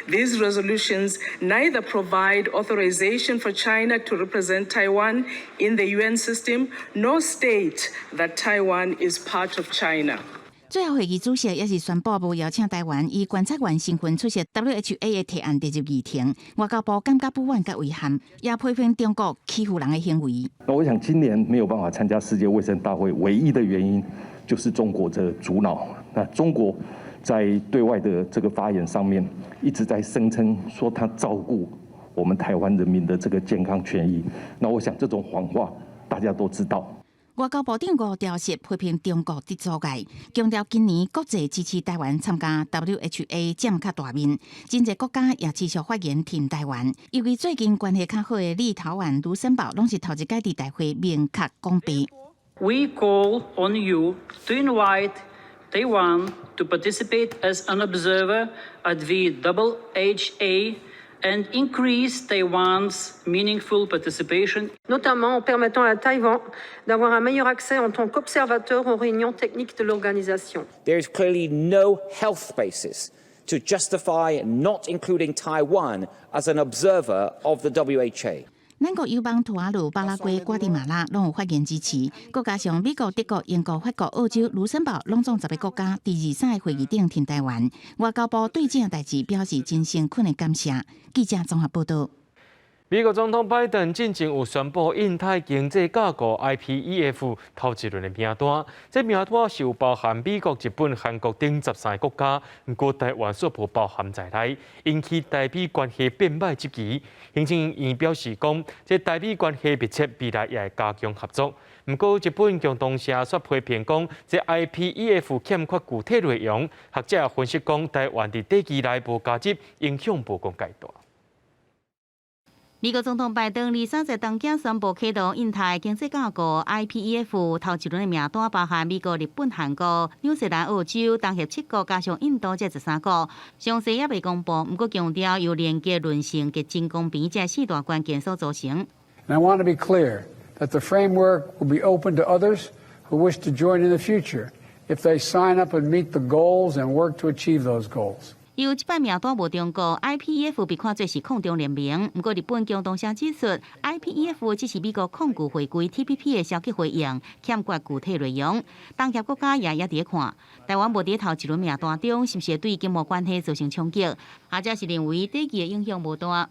These resolutions neither provide authorization for China to represent Taiwan in the UN system, nor state that Taiwan is part of China. 最後會議主席也是宣布無邀請台灣以觀察員身份出席 WHA 的提案列入議程。外交部感覺不滿佮遺憾，也批評中國欺負人的行為。那我想今年沒有辦法參加世界衛生大會，唯一的原因就是中國的阻撓。那中國在對外的這個發言上面，一直在聲稱說他照顧我們台灣人民的這個健康權益。那我想這種謊話大家都知道。外交部長吳釗燮批評中國佇阻礙，強調今年國際支持台灣參加 WHA 佔較大面，真濟國家也持續發言挺台灣。尤其最近關係較好的立陶宛、盧森堡，攏是頭一擺佇大會明確講白。 We call on you to invite Taiwan to participate as an observer at the WHA and increase Taiwan's meaningful participation. Notamment en permettant à Taïwan d'avoir un meilleur accès en tant qu'observateur aux réunions techniques de l'organisation. There is clearly no health basis to justify not including Taiwan as an observer of the WHA. 咱國友邦吐瓦魯、巴拉圭、瓜地馬拉攏有發言支持，閣加上美國、德國、英國、法國、澳洲、盧森堡，攏總十个國家佇二三个會議頂挺台灣。外交部對這件代誌表示真誠懇的感謝。記者綜合報導。美國總統拜登進前有宣布印太經濟架構 IPEF 頭一輪的名單，這名單是有包含美國、日本、韓國等13個國家，毋過台灣卻無包含在內，引起台美關係變歹質疑。行政院表示講，這台美關係密切，未來也會加強合作。毋過日本共同社卻批評講，這 IPEF 欠缺具體內容，學者分析講，台灣佇短期內無加入，影響無講蓋大。美國總統拜登23在東京宣布啟動印太經濟架構 IPEF 頭一輪的名單，包含美國、日本、韓國、紐西蘭、澳洲、東協七國，加上印度這13國。詳細猶未公布，毋過強調由連結、韌性及真公平這四大關鍵所組成。 And I want to be clear that the framework will be open to others who wish to join in the future if they sign up and meet the goals and work to achieve those goals. 由這擺名單無中國，IPEF 被看做是抗中聯盟。毋過日本共同社指出，IPEF 只是美國抗拒回歸 TPP 的消極回應，欠缺具體內容。東協國家也猶佇看，台灣無佇頭一輪名單中，是毋是對經貿關係造成衝擊？學者是認為短期的影響無大。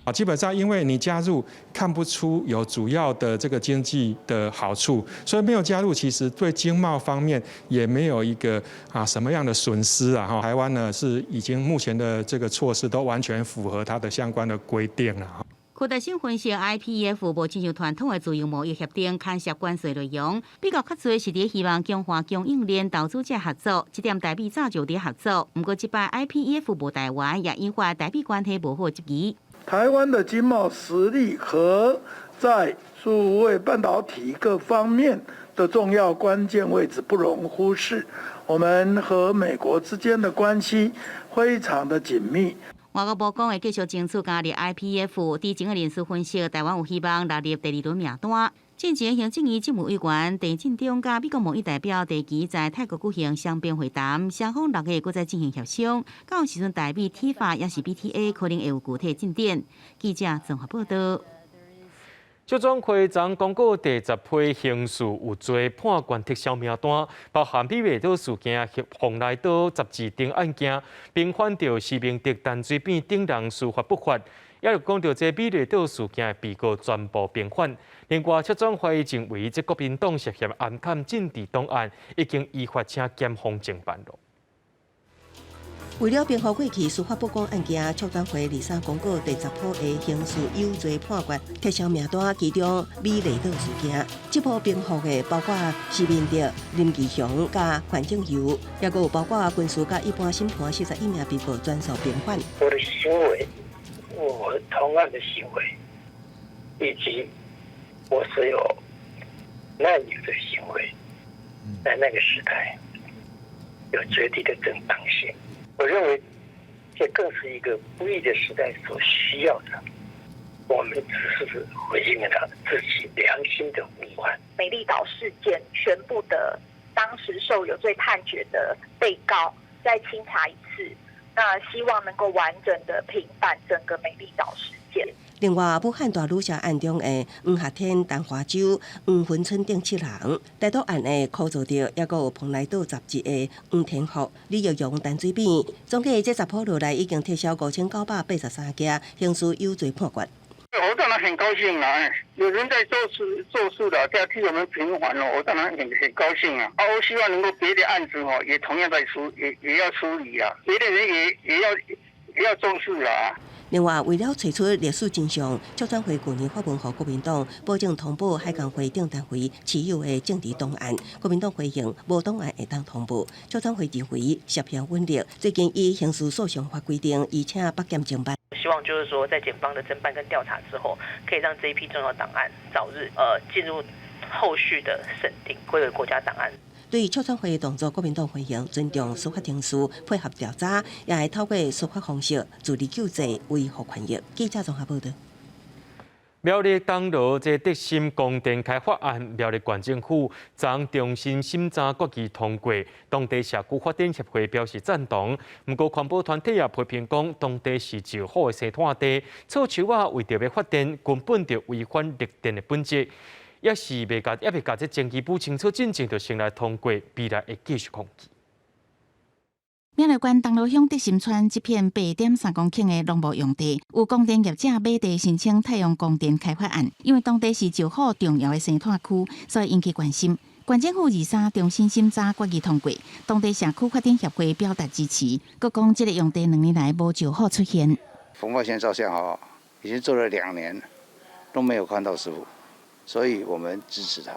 啊，基本上因為你加入看不出有主要的這個經濟的好處，所以沒有加入，其實對經貿方面也沒有一個什麼樣的損失啊。哈，台灣呢是已經目前的這個措施都完全符合它的相關的規定了。柯達生分析，IPEF 無親像傳統的自由貿易協定，牽涉關稅內容，比較較濟是佇希望強化供應鏈投資者合作，這點台美早就佇合作。毋過這擺 IPEF 無台灣，也引發台美關係無好質疑。台灣的經貿實力和在數位半導體各方面的重要關鍵位置不容忽視。我們和美國之間的關係非常的緊密。外交部講會繼續爭取加入 IPEF。知情的人士分析，台灣有希望納入第二輪名單。進前行政院政務委員鄭進中佮美國貿易代表戴琪在泰國舉行雙邊會談，雙方6月閣再進行協商。到時陣台美 TIFA 抑是 BTA 可能會有具體進展。記者綜合報道。促轉會昨公告第十批刑事有罪判決撤銷名單，包含美麗島事件、蓬萊島十字釘案件，平反著施明德、陳水扁等人司法不法，也有講著這美麗島事件的被告全部平反。另外，促轉會認為這國民黨涉嫌暗崁政治檔案，已經依法請檢方偵辦囉。為了平復過去司法不公案件，促轉會23公告第十批的刑事有罪判決撤銷名單，其中美麗島事件，這波平復的包括施明德、林義雄佮范正佑，抑閣有包括軍事佮一般審判41名被告全數平反。我的行為，我同案的行為，以及我所有難友的行為，在那個時代有絕對的正當性。我認為這更是一個不義的時代所需要的。我們只是回應了自己良心的呼喚。美麗島事件全部的當時受有罪判決的被告再清查一次，那希望能夠完整的平反整個美麗島事件。另外，武漢大女殺案中的黃學天、陳華洲、黃芬春等七人，台獨案的柯造德，抑閣有蓬萊島雜誌的黃天福、李玉榮、陳水扁，總計這十波落來已經撤銷5983件刑事有罪判決。我當然很高興啦，有人在做事做事了，在替我們平反咯，我當然很高興啊。啊，我希望能夠別的案子哦，也同樣在處，也要處理啊，別的人也要重視啊。另外，為了揣出歷史真相，促轉會舊年發文予國民黨，保證通報海港會等單位持有的政治檔案。國民黨回應無檔案會當通報。促轉會認為涉嫌隱匿，最近依刑事訴訟法規定，移請北檢偵辦。希望就是說，在檢方的偵辦跟調查之後，可以讓這一批重要檔案早日進入後續的審定，歸為國家檔案。對於促轉會動作，國民黨回應尊重司法程序，配合調查，也會透過司法方式自力救濟，維護權益。記者綜合報道。苗栗東螺這德心光電開發案，苗栗縣政府昨重新審查決議通過，當地社區發展協會表示贊同。毋過環保團體也批評講，當地是石虎的生態地，錯樹仔為著欲發電，根本就違反綠電的本質，也是未共猶未共這爭議簿清楚進前就先來通過，未來會繼續抗議。苗栗縣銅鑼鄉德心村這片8.3公頃的農牧用地，有光電業者買地申請太陽光電開發案，因為當地是石虎重要的生態區，所以引起關心。縣政府23重新審查決議通過，當地社區發展協會表達支持，閣講這个用地2年來無石虎出現。紅外線照相吼，已經做了2年，都沒有看到石虎，所以我們支持他。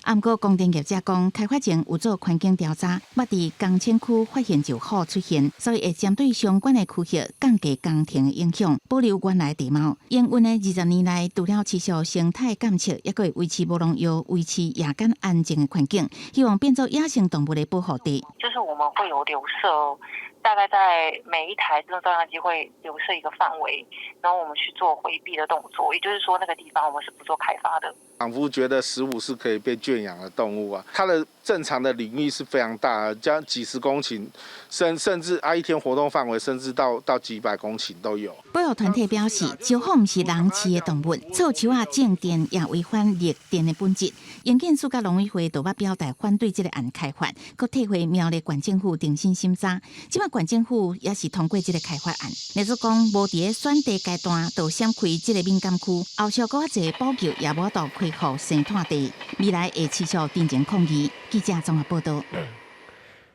啊，毋過光電業者講，開發前有做環境調查，捌佇工廠區發現石虎出現，所以會針對相關的區域降低工程的影響，保留原來地貌。營運的20年來，除了持續生態監測，抑閣會維持無農藥、維持夜間安靜的環境，希望變做野生動物的保護地。就是我們會有留設，大概在每一台自動照相機會留設一個範圍，然後我們去做迴避的動作，也就是說那個地方我們是不做開發的。仿佛覺得石虎是可以被圈養的動物啊，它的正常的領域是非常大，將幾十公頃，甚至啊一天活動範圍甚至到幾百公頃都有。保育團體表示，石虎毋是人飼的動物，湊樹仔種電也違反綠電的本質。營建署佮農委會都捌表達反對這个案開發，閣退回苗栗縣政府重新審查。這擺縣政府也是通過這个開發案，例如講無佇咧選地階段就閃開這个敏感區，後續閣較濟補救也無法度恢復生態地，未來會持續進行抗議。記者綜合報道。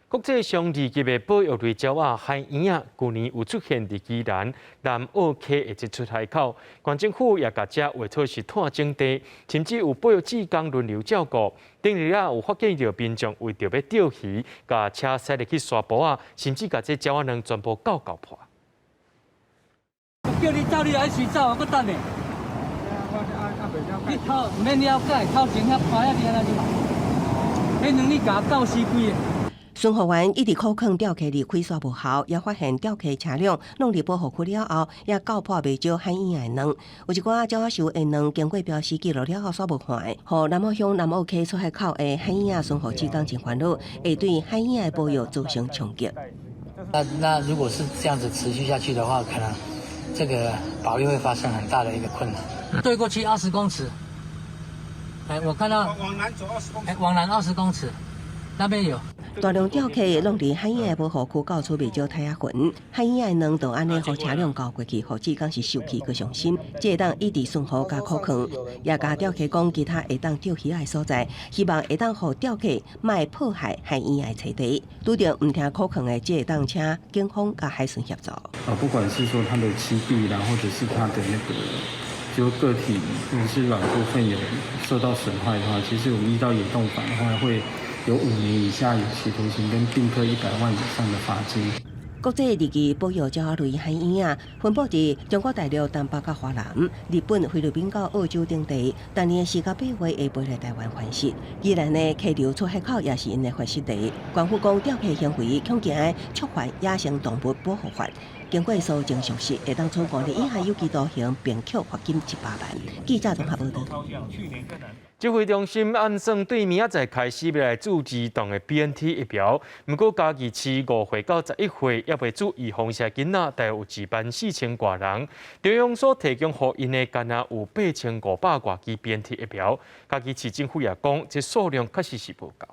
國際上二級的保育類鳥仔海鶯仔，舊年有出現佇宜蘭南澳溪的一出海口，縣政府也共遮劃做是拓整地，甚至有保育志工輪流照顧。頂日仔有發現著民眾為著欲釣魚，共車駛入去沙埔仔，甚至共這鳥仔卵全部攪攪破。叫你走，你愛隨走，閣等咧。你頭毋免了解，頭前遐拍遐爾按呢就，彼兩日共鬥死幾个。巡護員一直苦勸釣客離開煞無效，也發現釣客車輛弄入保護區了後，也攪破袂少海鶯的卵。有一寡鳥仔獸的卵經過標示記錄了後，煞無看的，予南澳鄉南澳溪出海口的海鶯仔巡護志工真煩惱，會對海鶯仔的保育造成衝擊。那如果是這樣子持續下去的話，可能這個保育會發生很大的一個困難。對過去20公尺，哎，我看到往南走20公尺，哎，往南20公尺，那邊有。大量釣客攏佇海鶯的保護區到處袂少苔仔墳，海鶯的卵就按呢予車輛攪過去，予志工是受氣閣傷心。這會當一直巡護佮苦勸，也共釣客講其他會當釣魚的所在，希望會當予釣客莫破壞海鶯的棲地。拄著毋聽苦勸的這檔車，警方佮海巡協助。啊，不管是說它的棲地啦，或者是它的那個就個體或者是卵部分有受到損壞的話，其實我們依照野動法的話，會有5年以下有期徒刑跟併科100萬以上的罰金。國際二級保育鳥仔類海鶯仔，分布佇中國大陸東北佮華南、日本、菲律賓到澳洲等地。逐年4到8月會飛來台灣繁殖。宜蘭的溪流出海口也是𪜶的繁殖地。縣府講釣客行為恐驚觸犯野生動物保護法，經過搜證屬實，會當處5年以下有期徒刑，並扣罰金100萬。記者綜合報道。指揮中心按算對明仔載開始欲來注兒童的 BNT 疫苗，毋過嘉義市5歲到11歲猶未注預防射囡仔，大約有1萬4千外人。中央所提供予𪜶的，干焦有8500外支 BNT 疫苗。嘉義市政府也講，這數量確實是無夠。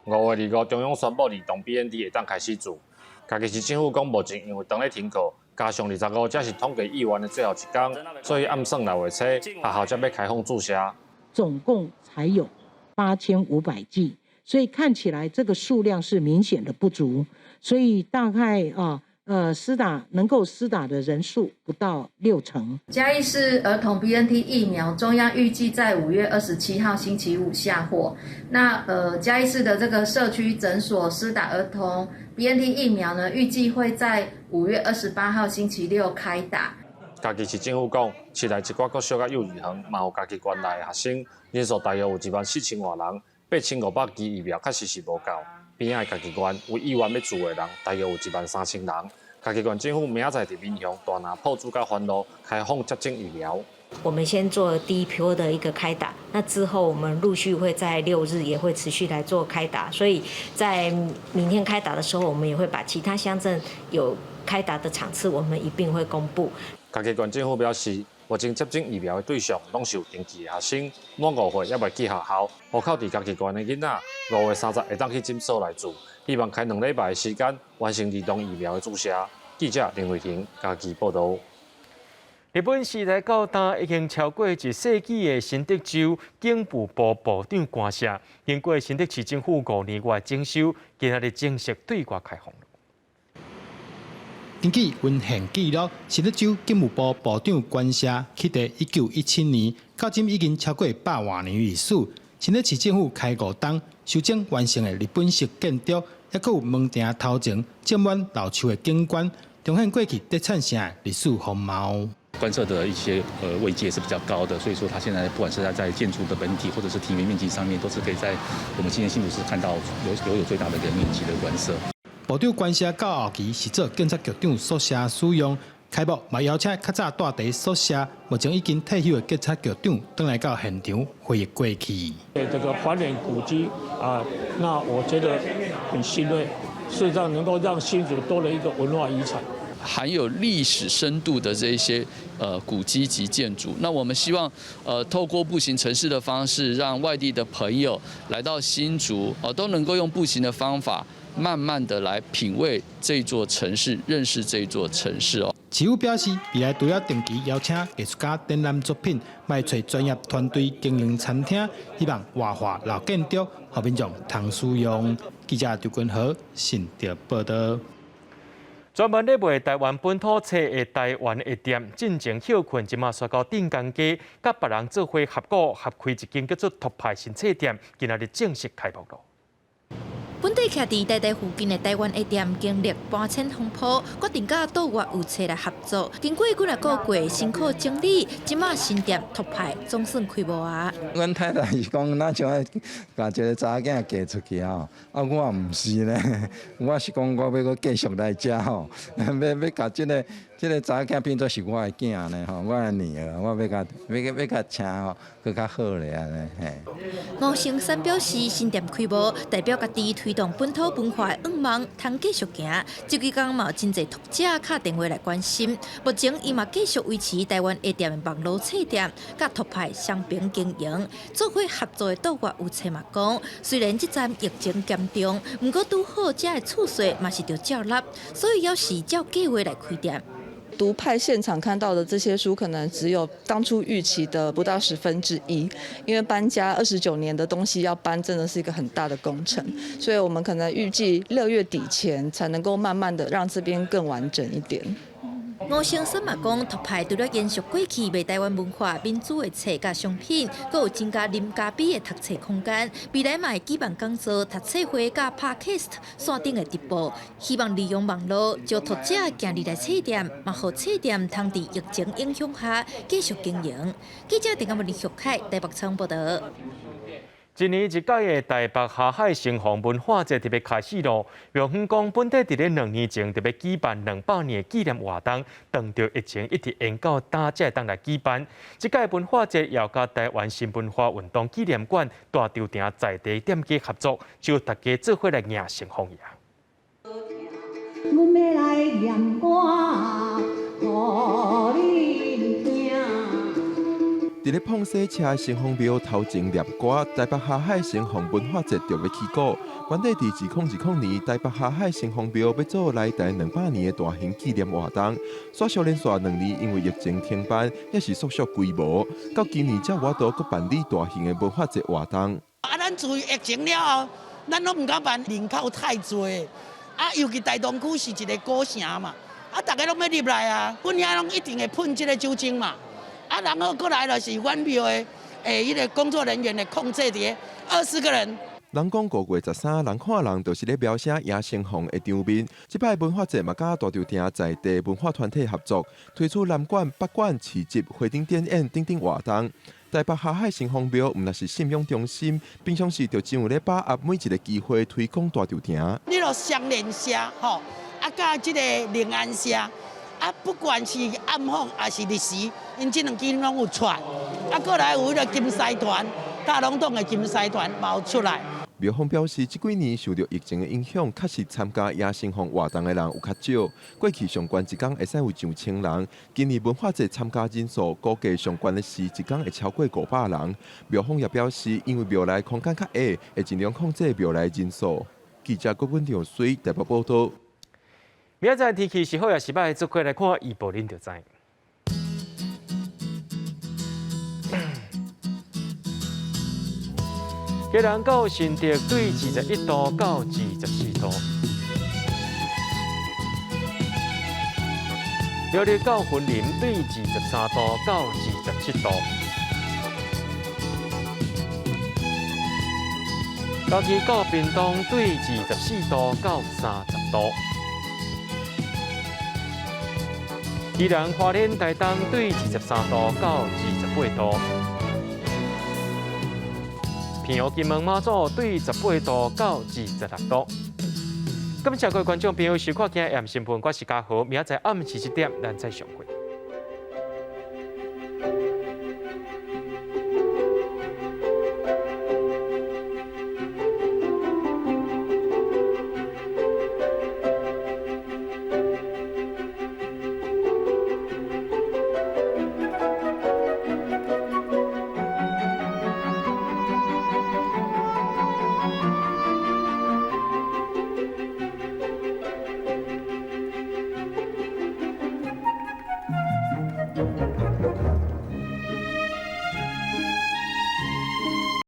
5月25，中央宣布兒童 BNT 會當開始注。嘉義市政府講，目前因為當咧停課，加上25才是統計議員的最後一工，所以按算6月初學校才欲開放注射。總共才有8500劑，所以看起來這個數量是明顯的不足，所以大概啊，施打能夠施打的人數不到6成。嘉義市兒童 BNT 疫苗，中央預計在5月27號星期五下貨。那嘉義市的這個社區診所施打兒童 BNT 疫苗呢，預計會在5月28號星期六開打。嘉義市政府講，市內一寡國小佮幼兒園，嘛有家己縣內的學生，人數大約有1萬4千外人，8500支疫苗確實是無夠。邊仔的嘉義縣有意願欲注的人，大約有1萬3千人。嘉義縣政府明仔載佇民雄、大林、朴子佮番路開放接種疫苗。我們先做第一波的一個開打，那之後我們陸續會在六日也會持續來做開打，所以在明天開打的時候，我們也會把其他鄉鎮有開打的場次，我們一併會公布。嘉義縣政府表示，目前接種疫苗的對象攏是有登記的學生，滿5歲猶未去學校，戶口佇嘉義縣的囡仔，5月30會當去診所來注，希望開2禮拜的時間完成兒童疫苗的注射。記者林慧婷嘉義報導。日本時來到今已經超過一世紀的新竹州警部部部長官舍，經過新竹市政府5年外整修，今仔日正式對外開放。根據文獻記錄，新竹州警務部部長官舍起佇1917年，到今已經超過百外年歷史。新竹市政府開五冬修整完成的日本式建築，猶閣有門埕頭前種滿老樹的景觀，重現過去德產城的歷史風貌。官舍的一些位階是比較高的，所以說它現在不管是在建築的本體或者是庭園面積上面，都是可以在我們今天新竹市看到有最大的一個面積的官舍。部長官舍到後期是做警察局長宿舍使用，開幕嘛邀請較早蹛佇宿舍，目前已經退休的警察局長轉來到現場回憶過去。這個還原古蹟啊，那我覺得很欣慰，事實上能夠讓新竹多了一個文化遺產。含有歷史深度的這些古蹟及建築，那我們希望透過步行城市的方式，讓外地的朋友來到新竹，都能夠用步行的方法，慢慢的來品味這座城市，認識這座城市哦。市府表示，未來除了定期邀請藝術家展覽作品，嘛會揣專業團隊經營餐廳，希望活化老建築，予民眾通使用。記者張君和新竹報道。專門咧賣台灣本土冊的台灣的店，進前歇睏，這馬徙到鎮江街，佮別人做伙合股合開一間叫做托派新冊店，今仔日正式開幕囉。本底徛佇台大附近的台灣的店，經歷搬遷風波，決定佮島外有冊來合作。經過幾若個月辛苦整理，這馬新店托派總算開幕啊！阮太太是講，咱像愛共一个查某囝嫁出去吼，啊，我毋是呢，我是講我欲閣繼續來遮吼，欲共這个查某囝變做是我的囝呢吼，我的女兒，我欲共欲共請吼，閣較好咧按呢嘿。吳成山表示，新店開幕代表家己推動本土文化的願望，通繼續行。這幾工嘛有真濟讀者敲電話來關心。目前伊嘛繼續維持台灣的店的網路冊店，佮托派雙邊經營。做伙合作的島外有冊嘛講，雖然這陣疫情嚴重，毋過拄好遮的厝稅嘛是著照納，所以猶是照計劃來開店。獨派現場看到的這些書，可能只有當初預期的不到1/10，因為搬家29年的東西要搬，真的是一個很大的工程，所以我們可能預計6月底前才能夠慢慢的讓這邊更完整一點。吳先生嘛講，托派除了延續過去賣台灣文化、民族的冊佮商品，閣有增加零咖啡的讀冊空間。未來嘛會舉辦講座、讀冊會佮 Podcast 線頂的直播，希望利用網路招讀者行入來冊店，嘛予冊店通佇疫情影響下繼續經營。記者鄭嘉文、林玉凱台北採訪報導。一年一屆的台北霞海城隍文化節特別開始囉。廟方講，本底佇咧2年前特別舉辦200年的紀念活動，當著疫情一直延到今才會當來舉辦。這屆文化節也佮台灣新文化運動紀念館大稻埕在地店家合作，就大家做伙來迎城隍爺。阮欲來念歌，予恁聽。佇咧膨洗車的城隍廟頭前念歌，台北霞海城隍文化節就欲起鼓。原底佇2020年，台北霞海城隍廟欲做來台200年的大型紀念活動，煞續連續2年因為疫情停辦，抑是縮小規模，到今年才有法度閣辦理大型的文化節活動。啊，咱自疫情了後，咱攏毋敢辦，人口太濟，啊，尤其大同區是一個古城嘛，啊，逐家攏欲入來啊，阮遐攏一定會噴這個酒精嘛。啊，然後過來就是阮廟的彼个工作人員的控制佇20個人。人講5月13，人看人，就是咧描寫迎城隍的場面。這擺文化節嘛，佮大稻埕在地文化團體合作，推出南館、北館市集、花燈展演等等活動。台北霞海城隍廟毋但是信仰中心，平常時就真有咧把握每一個機會推廣大稻埕。你著雙連社吼，啊，佮這個靈安社。啊，不管是暗訪抑是日時，𪜶這兩間攏有出。啊，過來有彼个金獅團，大龍峒的金獅團嘛有出來。廟方表示，這幾年受著疫情的影響，確實參加迎神風活動的人有較少。過去上懸一工會使有上千人，今年文化節參加人數估計上懸的時一工會超過500人。廟方也表示，因為廟內空間較狹，會盡量控制廟內人數。記者郭文長水台北報道。明仔載天氣是好抑是䆀，做伙來看預報，恁就知。基隆到新竹對21度到24度，苗栗到雲林對23度到27度，嘉義到屏東對24度到30度，宜蘭花蓮台東對23度到28度。平湖金門馬祖對18度到26度。感謝各位觀眾朋友收看今日新聞，我是嘉豪，明仔載暗時7點，咱再相會。